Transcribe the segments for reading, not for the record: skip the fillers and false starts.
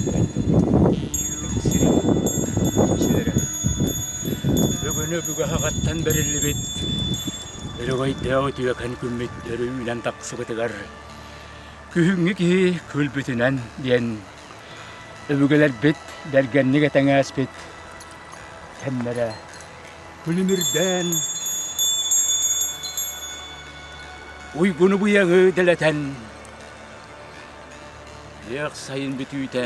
Ытык сирин иччилэрэ бүгүн өбүгэ аҕаттан бэриллибит өрөгөйдөөх үтүөкэн күммүт өрүүнэн тахсыбытыгар күһүҥҥү киһи күлбүтүнэн диэн өбүгэлэрбит бэргэнник этэҥээспит кэмнэрэ күлүмүрдээн уйгуну быйаҥы дэлэтэн Күөх сайын бүтүүтэ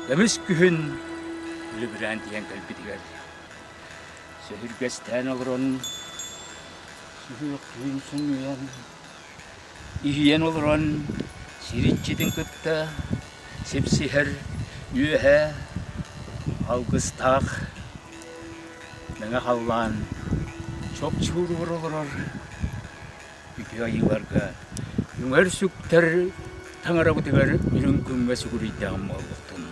көмүс күһүн үлүбүрээн тиийэн кэлбитигэр сөһүргэстээн олорон сүһүөхтүүн сонньуйан иһийэн олорон сир иччитин кытта сипсиһэр үөһэ алгыстаах мэҥэ халлаан чопчууругар олорор үтүө айыыларга үҥэр-сүктэр таҥарабытыгар үрүҥ күҥҥэ сүгүрүйдэҕим буолуохтун.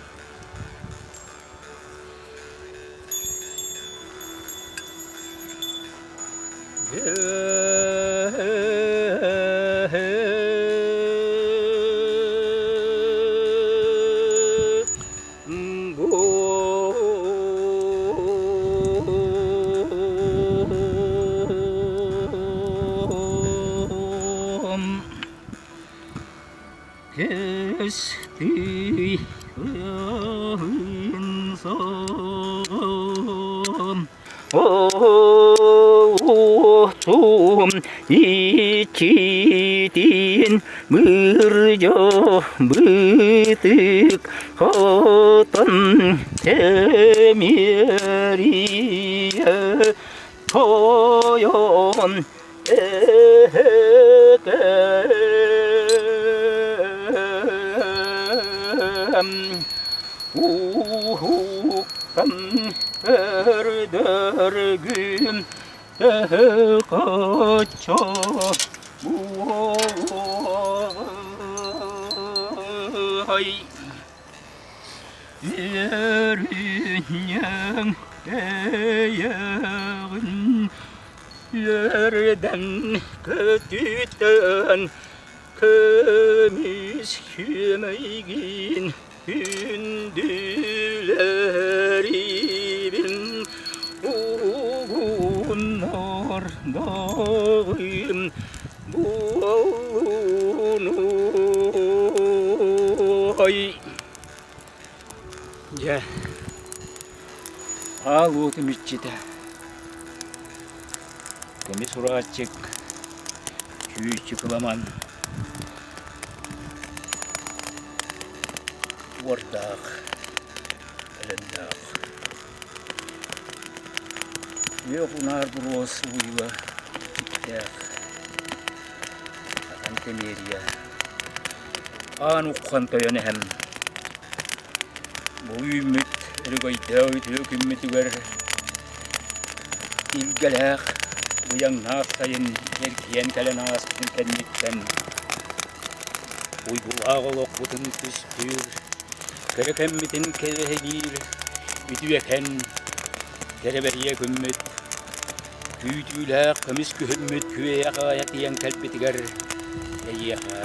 Көстүй Оотум иччитин бырдьо бытык хотон тэмиэрийэ тойон эһэкэм уһуктан өрдөргүм төһө-хоччо буолуой Үөрүнньэҥ эйэҕин үөрдэн көтүтэн көмүс күөмэйгин күндүлэрибин угуннордоҕум буоллунуй. Дьэ, аал уотум иччитэ, көмүс урааччык, чүүччү кыламан уордаах, элэннээх. Күөх унаар буруо сууйуга иччиттээх, атан тэмиэрийэ, аан уххан тойон эһэм. Бу үүммүт өрөгөйдөөх үтүө күммүтүгэр илгэлээх, быйаҥнаах сайын эргийэн кэлэн ааспытын кэнниттэн уйгулаах олохпутун түстүүр, кэрэ кэммитин кэрэһилиир үтүөкэн кэрэ-бэлиэ күммүт, күүтүүлээх көмүс күһүммүт күөйэ аҕай тиийэн кэлбитигэр эйиэхэ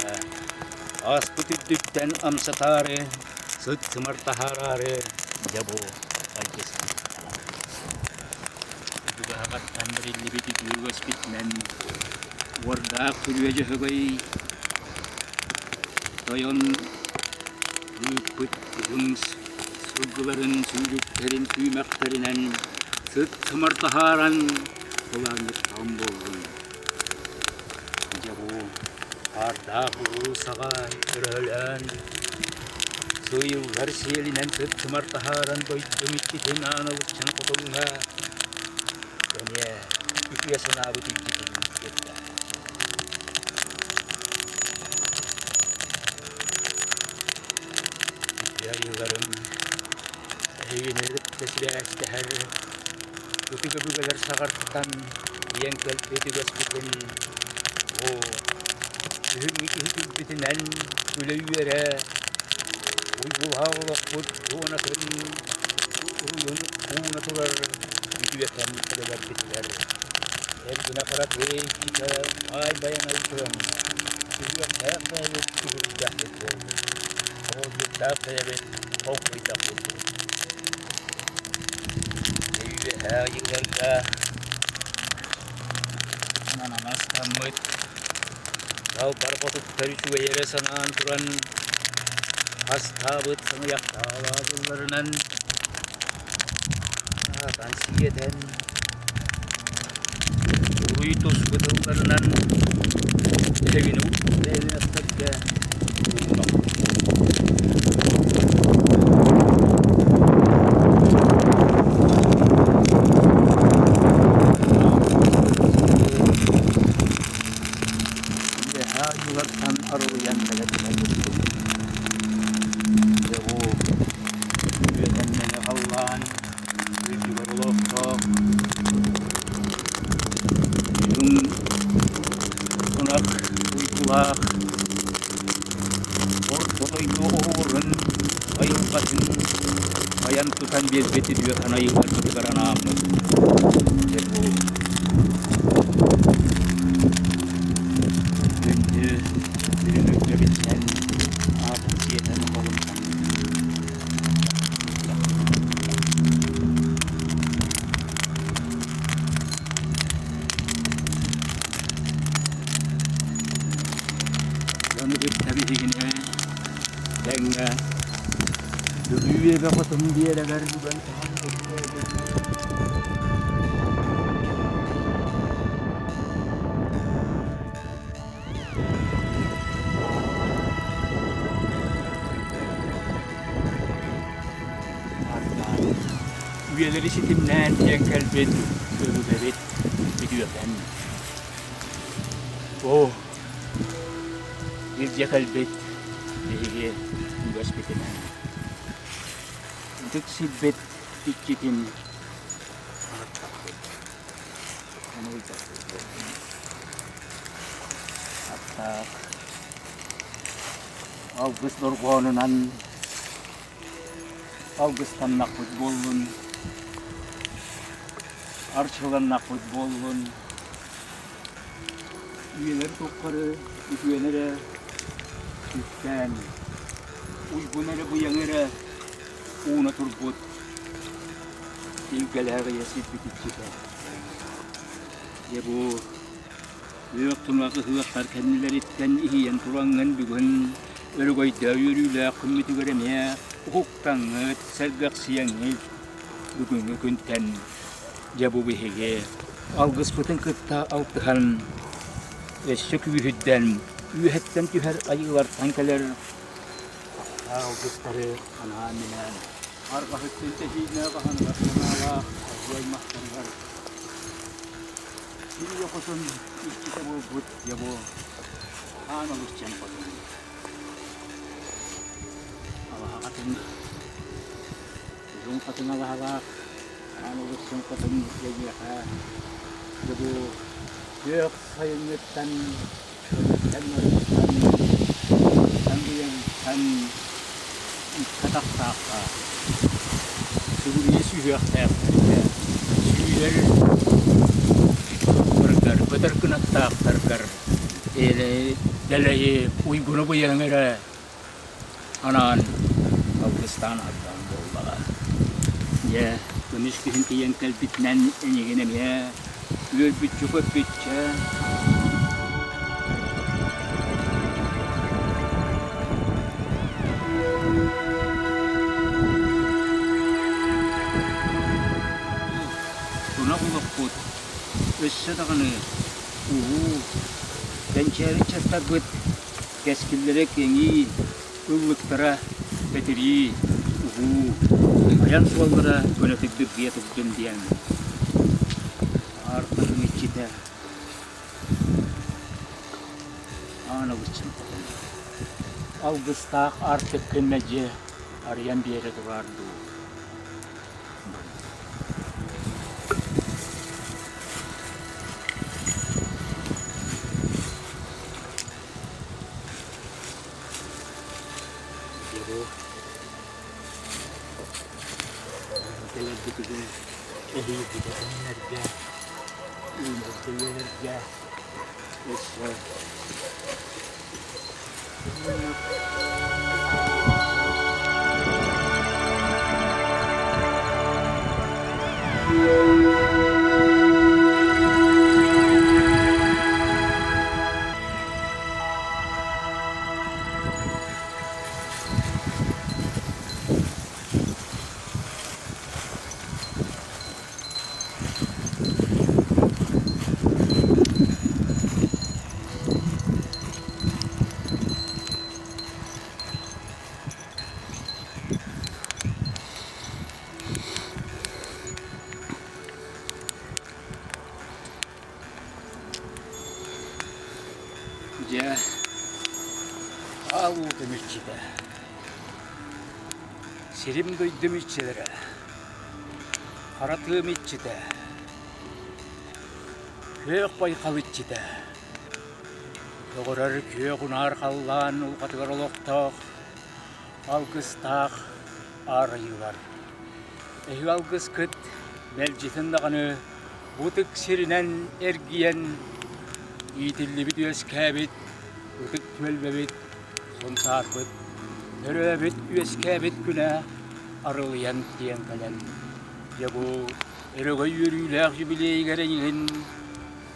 ааспыт үрдүттэн амсатаары, сыт-сымар таһаараары дьэ бу алгыспыт. Дугаһаҕаттан бэриллибит үтүө үгэспитинэн уордаах күрүө дьөһөгөй тойон ыыппыт уһун сылгыларын сүүрүктэрин сүүмэхтэринэн сыт-сымар таһааран кылаанньыттаҕым буоллун. Дьэ бу хаардаах уу саҕа өрөһөлөөн сыыйыллар сиэлинэн сыт-сымар таһааран дойдум иччитин аан алыкчын хотуҥҥа эмиэ үтүө санаабыт илдьитин тиэрдэ. Үтүө айыыларым эһигини кытта сибээстэһэр ытык өбүгэлэр саҕартан ийэҥ кэлбит үгэспитин оо күһүҥҥү киһи күлбүтүнэн күлэ-үөрэ уйгулаах олохпут туонатын уруйун ууна турар үтүөкэн эбэлэрбитигэр эргинэ хара тыа баай байанай туран сүһүөхтээх бэйэбит сүгүрүйдэхпит буоллун. Оҕолдьуттаах бэйэбит холкуйдахпыт дуу. Үөһээ ыйыыларга ананастаммыт далбар хотуттар үчүгэй эрэ санаан туран хастаабыт саҥыйахтаалаабылларынан аатан сиэтэн уруй туску тылларынан эһигини бэйэлэхтэргэ Үөһээ ойуулартан арылыйан кэлэ-кэлэ турдум. Дьэ бу үөһэн мэҥэ халлаан үрдүгэр олохтоох үрүҥ ынах уйгулаах Орто дойду оһуорун айылҕатын айан тутан биэрбит үтүөкэн айыыларбытыгар анааммыт дьэ бу күндү үрүҥ өбүгэбиттэн аатын сиэтэн холумтан Дьону кытта биһигини тэҥҥэ Бүлүү эбэ хотун биэрэгэр бүгэн таһан Үйэлэри ситимнээн тиийэн кэлбит өбүгэбит үтүөкэн. Оо, илдьэ кэлбит биһиги үгэспитинэн ытык сирбит иччитин ааттаппыт, онуйдаппыт. Аттаах алгыс дорҕоонунан алгыстаннахпыт буоллун, арчыланнахпыт буоллун, үйэлэр тухары үтүөнү эрэ үктээн, уйгуну эрэ быйаҥы эрэ ууна турбут илгэлээх ийэ сирбит иччитэ. Дьэ бу Күөх тумах ыһыахтар кэннилэриттэн иһийэн тураҥҥын бүгүн өрөгөйдөөх үөрүүлээх күммүтүгэр эмиэ уһуктаҥҥыт, сэргэхсийэҥҥит бүгүҥҥү күнтэн дьэ бу биһиги алгыспытын кытта алтыһан өссө күүһүрдэн үөһэттэн түһэр айыылартан кэлэр алгыстары анаан-минээн арҕаһыттан тэһииннээх аһыныгас санаалаах айыы аймахтарыгар Сиргэ хотун иччитэ буолбут дьэ бу аан олус дьэн хотун. Алаһа хатын дьон хатын алаһалаах аан олус дьон хотун эйиэхэ дьэ бу күөх сайыҥҥыттан өрүттэн ырыттан быйаҥыттан икки атахтаахха сүгүрүйэ сүһүөхтээхтэргэ сүүрэр баргар бытар кынаттаахтаргар дэлэйи уйгуну быйаҥ эрэ анаан алгыстаан ардаан буоллаҕа. Дьэ, көмүс күһүн тиийэн кэлбитинэн эйигин эмиэ үөрбүччэ-көппүччэ Тунах олохпут өссө даҕаны уһуу, кэнчээри ыччаттарбыт кэскиллэрэ кэҥии, ыллыктара бэтирии, уһуу, айан суоллара көнөтүк дыргыйа турдун диэн Аар тыгын иччитэ аан алыччын хотун алгыстаах аартыккын мэлдьи арыйан биэрэ тураар дуу. Кэлэрбитигэр эһиилгитэ күннэргэ, үүнэргэ үөлэргэ өссө Дьэ, аал уутум иччитэ, сирим-дойдум иччилэрэ, хара тыам иччитэ, күөх байҕал иччитэ, көҕөрөр күөх унаар халлаан улҕатыгар олохтоох алгыстаах аарайыылар. Эһиги алгыскыт мэлдьитин даҕаны бу ытык сиринэн эргийэн иитиллибит үөскээбит ытык түөлбэбит Сунтаарбыт төрөөбүт үөскээбит күнэ арылыйан тиийэн кэлэн дьэ бу өрөгөй үөрүүлээх юбилейыгар эйигин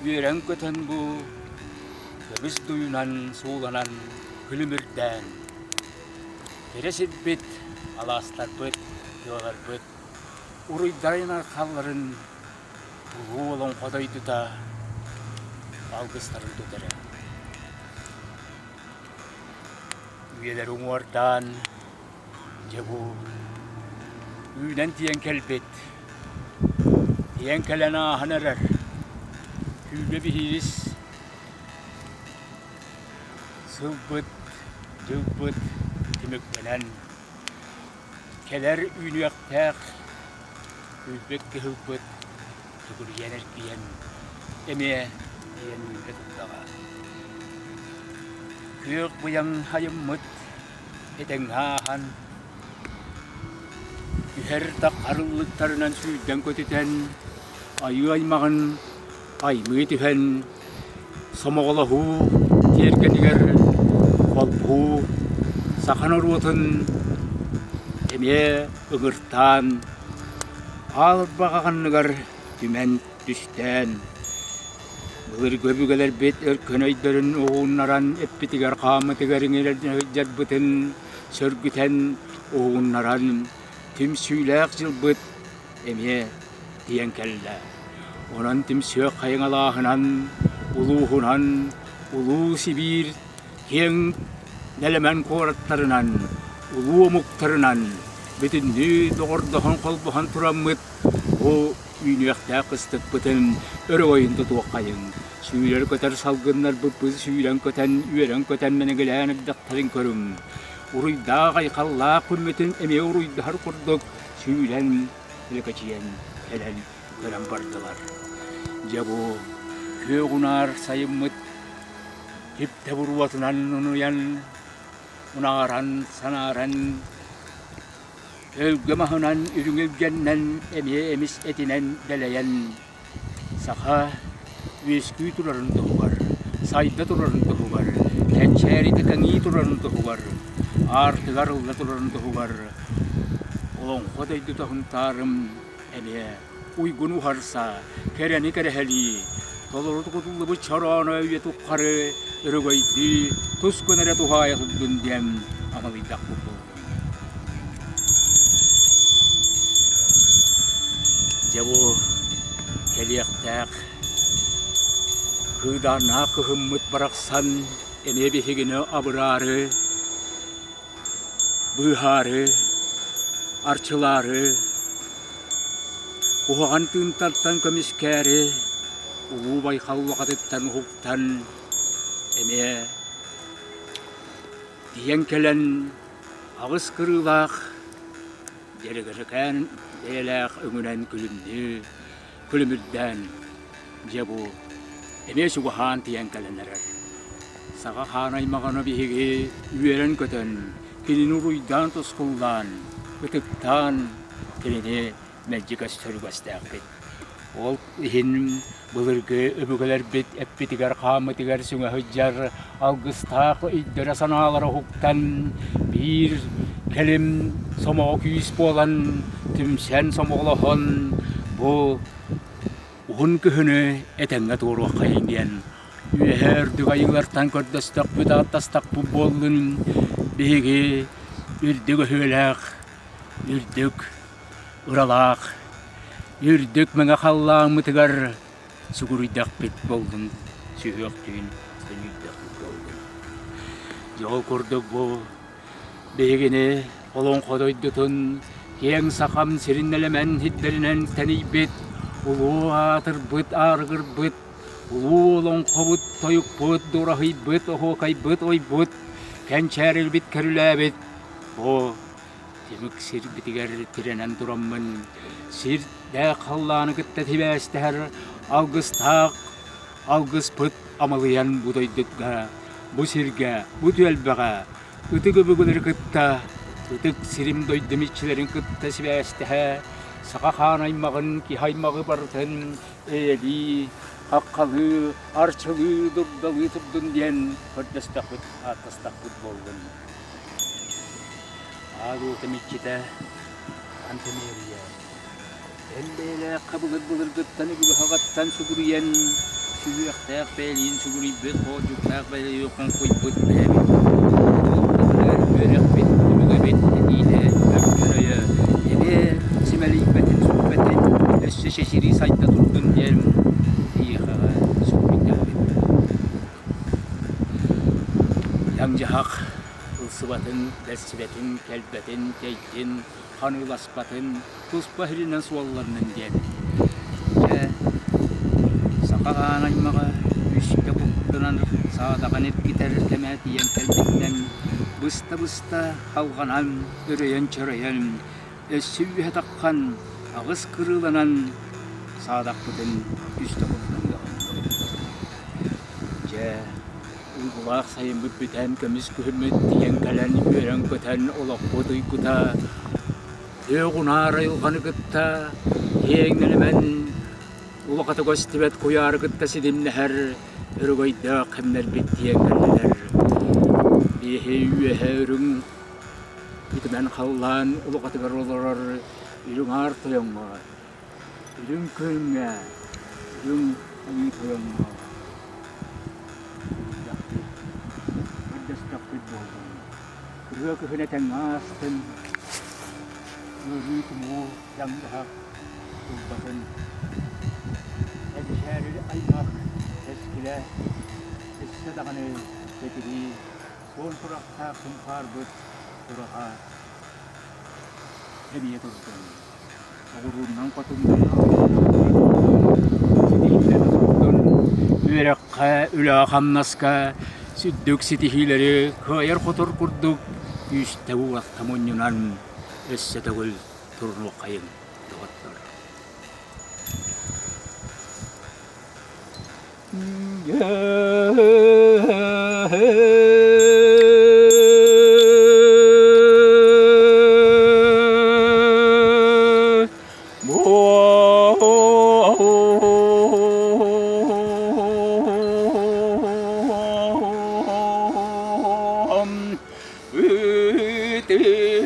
үөрэн-көтөн бу көмүс дуйунан сууланан күлүмүрдээн кэрэ сирбит, алаастарбыт, тыаларбыт уруйдарын архалларын улуу олоҥхо дойдута алгыстарын тутара. Үйэлэр уҥуордаан, дьэ бу үүнэн тиийэн кэлбит, тиийэн кэлэн ааһан эрэр күүбэ биһиис сылбыт, дьылбыт түмүктэнэн кэлэр үүнүөхтээх өлбөт кыһылбыт төгүрүйэн эргийэн эмиэ тиийэн үүнэ турдаҕа. Күөх быйаҥ айыммыт этэҥҥэ ааһан, түһэр таххар ыллыктарынан сүүрдэн көтүтэн, айыы аймаҕын аймыы түһэн, сомоҕолоһуу тиэргэнигэр холбуу саха норуотун эмиэ ыҥыртаан, аалбаҕа анныгар түмэн түстээн, былыргы өбүгэлэрбит өркөн өйдөрүн уһугуннаран эппитигэр-хааммытыгар иҥэрэн сылдьарбытын сөргүтэн уһугуннаран түмсүүлээх дьылбыт эмиэ тиийэн кэллэ. Онон түмсүөх хайыҥалааһынан, улууһунан, улуу Сибиир киэҥ нэлэмэн куораттарынан, улуу омуктарынан бүтүннүү доҕордоһон холбоһон тураммыт бу үүнүөхтээх кыстыкпытын өрөгөйүн тутуоххайыҥ. Сүүрэр-көтөр салгыннарбыт сүүрэн-көтөн, үөрэн-көтөн мэнигилээн эрдэхтэрин көрүҥ. Уруйдаах-айхаллаах күммүтүн эмиэ уруйдаһар курдук сүүрэн лэкэчийэн кэлэн көрөн бардылар. Дьэ бу күөх унаар сайыммыт типтэ буруотунан унуйан, унааран, санааран, өлгө маһынан, үрүҥ илгэннэн эмиэ эмис этинэн дэлэйэн, саха үөскүү турарын туһугар, сайда турарын туһугар, кэнчээритэ кэҥии турарын туһугар, аартыгар ылла турарын туһугар Олоҥхо дойдута Һунтаарым эмиэ уйгун уһарса, кэрэни кэрэһэлии, толору кутуллубут чорооно үйэ тухары өрөгөйдүү, тус гына эрэ туһаайа турдун диэн амалыйдахпыт буоллун. Дьэ бу кэлиэхтээх кыыдааннаах кыһыммыт барахсан эмиэ биһигини абыраары быыһаары, арчылаары, куһаҕан тыынтартан көмүскээри, улуу байхал улахатыттан уһуктан, эмиэ тиийэн кэлэн аҕыс кырыылаах дьэргэрэкээн бэйэлээх өҥүнэн күлүмнүү күлүмүрдээн дьэ бу эмиэ чугаһаан тиийэн кэлэн эрэр. Саха хаан аймаҕына биһиги үөрэн-көтөн, кинини уруйдаан-тускуллаан, ытыктаан кинини мэлдьи көстөр үгэстээхпит. Ол иһин былыргы өбүгэлэрбит эппитигэр-хааммытыгар сүҥэ сылдьар алгыстаах өйдөрө-санаалара уһуктан, биир кэлим сомоҕо күүс буолан, түмсэн сомоҕолоһон, Бу уһун күһүнү этэҥҥэ туоруоххайыҥ диэн үөһээ үрдүк айыылартан көрдөстөхпүт, ааттастахпыт буоллун, биһиги үрдүк өһүөлээх, үрдүк ыралаах, үрдүк мэҥэ халлааммытыгар сүгүрүйдэхпит буоллун, сүһүөхтүүн өнүйдэхпит буоллун. Дьэ ол курдук бу биһигини Олоҥхо дойдутун киэҥ сахам сирин нэлэмэн иһиттэринэн тэнийбит, улуу аатырбыт, аарыгырбыт, улуу олоҥхобут, тойукпут, дураһыйбыт, оһуокайбыт, ойбут, кэнчээрилбит, кэрүлээбит бу Түмүк сирбитигэр тирэнэн тураммын, сирдээх халлааны кытта сибээстэһэр алгыстаах алгыспыт амалыйан бу дойдуга, бу сиргэ, бу түөлбэҕэ ытык өбүгэлэри кытта, ытык сирим дойдум иччилэрин кытта сибээстэһэ, саха хаан аймаҕын, киһи аймаҕы барытын эйэлии, хаххалыы, арчылыы, дурдалыы турдун диэн көрдөстөхпүт, ааттастахпыт буоллун. Ааҕыытым иччитэ Антемерия. Эллээлээххэ былыр-былыргыттан үгүһаҕаттан сүгүрүйэн, сүһүөхтээх бэйэлиин сүгүрүйбүт, хоолдьуктаах бэйэлиин хоҥкуйбут бэйэбит. Үөрэхпит, өбүгэбит этиитэ, өркөн өйө эмиэ симэлийбэтин, сүппэтин, өссө чэчирии сайда турдун диэн эйиэхэҕэ сүгүрүйдэхпит. Дьаҥ-дьаһах ылсыбатын, бэрсибэтин, кэлбэтин, тэйдин, ханыыласпатын, туспа сиринэн суолланнын диэн. Дьэ, саха хаан аймаҕа үстэ куттанан, саадаҕын эргитэр кэмэ тиийэн кэлбитинэн, быста-быста халҕанан, өрөйөн-чөрөйөн, өссө үөһэ таххан, аҕыс кырыыланан саадахпытын үстэ куттаныаҕын. Дьэ, уйгулаах сайыммыт бүтэн, көмүс күһүммүт тиийэн кэлэн, үөрэн-көтөн олохпут уйгута күөх унаар айылҕаны кытта киэҥ нэлэмэн улахата көстүбэт куйаары кытта ситимнэһэр өрөгөйдөөх кэмнэрбит тиийэн кэллилэр. Биэһи үөһэ үрүҥ үтүмэн халлаан улахатыгар олорор үрүҥ аар тойоҥҥо Үрүҥ күҥҥэ, үрүҥ айыы тойоҥҥо киирдэхпит, көрдөстөхпүт буоллун. Кырыа күһүн этэҥҥэ аастын, ыарыы-тумуу дьаҥ-дьаһах ылбатын. Эдьигээри аймах кэскилэ өссө даҕаны кэтирии, суон сурахтаах сунхаарбыт сураҕа эмиэ турдун. Оҕуруунан хотуннан ситиһиилэри турдун, үөрэххэ, үлэҕэ-хамнаска сүрдүк ситиһиилэри кыайар-хотор курдук күүстэ-уохта мунньунан өссө төгүл турунуоххайыҥ, доҕоттор.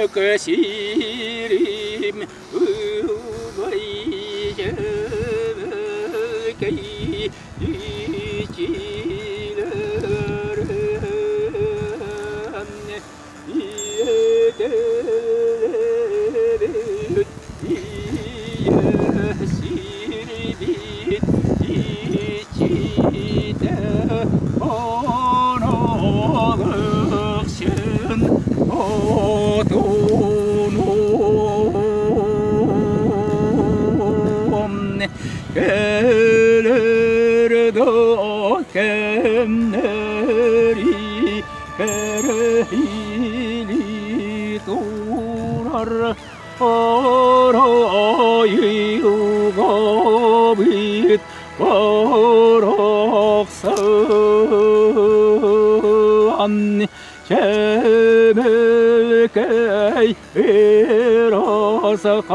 Ытык сирим ылбай дьэбэкэй Кэлэр да кэмнэри кэрэһилии турар арайылҕабыт барахсан Чэмэлкэй Ырасахаланнах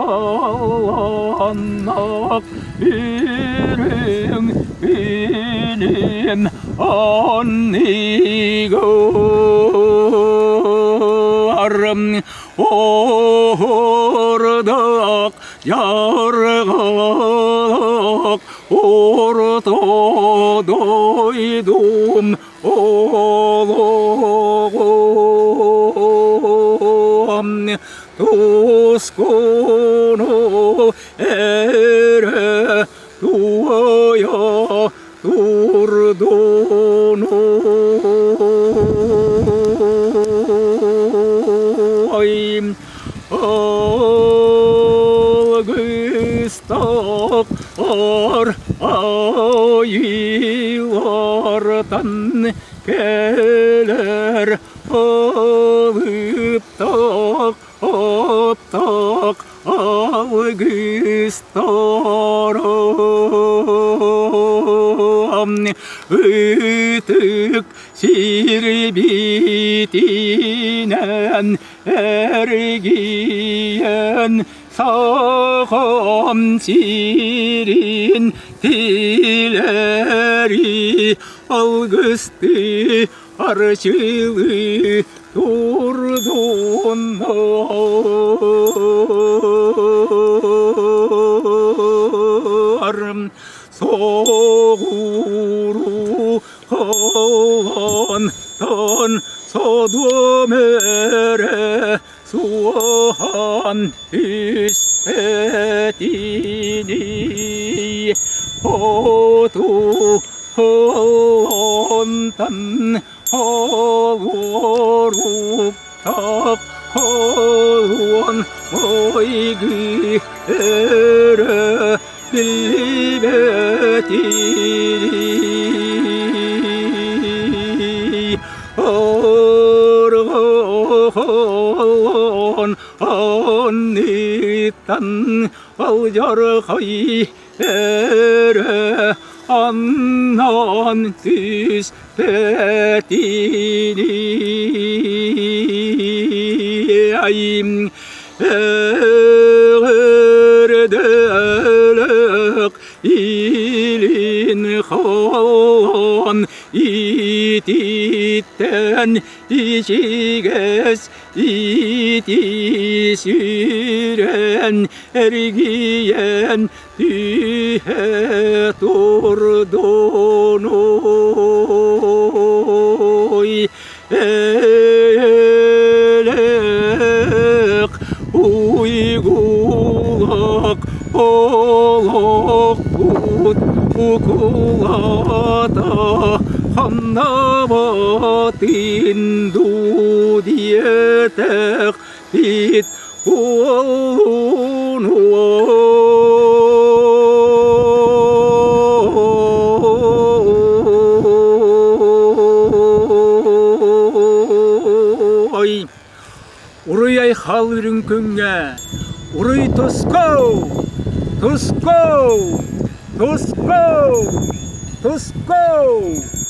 үрүҥ күнүм анныгар оһордох жаргылаах. Орто дойдум олоҕум тускуну эрэ туойа турдунуй Алгыстах ар айыылартан кэлэр алыптах аптах алгыстарым ытык сирбитинэн эргийэн сахам сирин тилэри алгысты арчылыы турдуннар соҕуруу халлаантан содуом эрэ суоһаан түспэтиний хоту халлаантан Холоруктах холуон майгы өрө биллибэтий Орҕоон анныттан алдьархай өрө аннан түспэтиний Эҕэрдэлэх илин хаан ититтэн ичигэс ити сүрэн эргийэн түһэ турдунуй элэх уйгулах олохпут укулата хамнабатын дуу диэтэх Ит уолун ой Уруй айхал үрүҥ күҥҥэ Уруй тускул! Тускул! Тускул! Тускул!